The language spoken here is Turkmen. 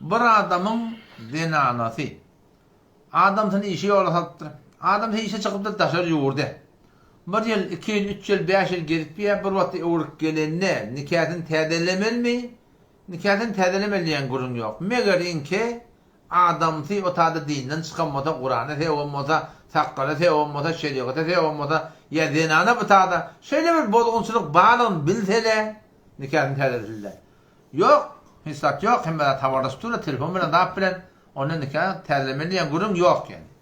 Bir adamyň zenanasy adamsyny işe ýola salypdyr. Adamsy işe çykypdyr daşary ýurda. Bir ýyl, iki ýyl, üç ýyl, bäş ýyl gezip ýa bir wagtda öwrülip gelende nikasyny täzelemelimi? Nikasyny täzelemeli diýen gürrüň ýok. Meger iňki adamsy o tada dinden çykan bolsa, Kurana sewen bolsa, sakgala sewen bolsa, şerigata sewen bolsa, ýa zenana bu tada şeýle bir bozgunçylyk barlygyny bilsele nikasyny täzelesinler. Ýok, hiç zat ýok, hemme zat habarlaşyp durlar, telefon bilen, zat bilen, onda nika täzelemeli diýen gürrüň ýok ýani.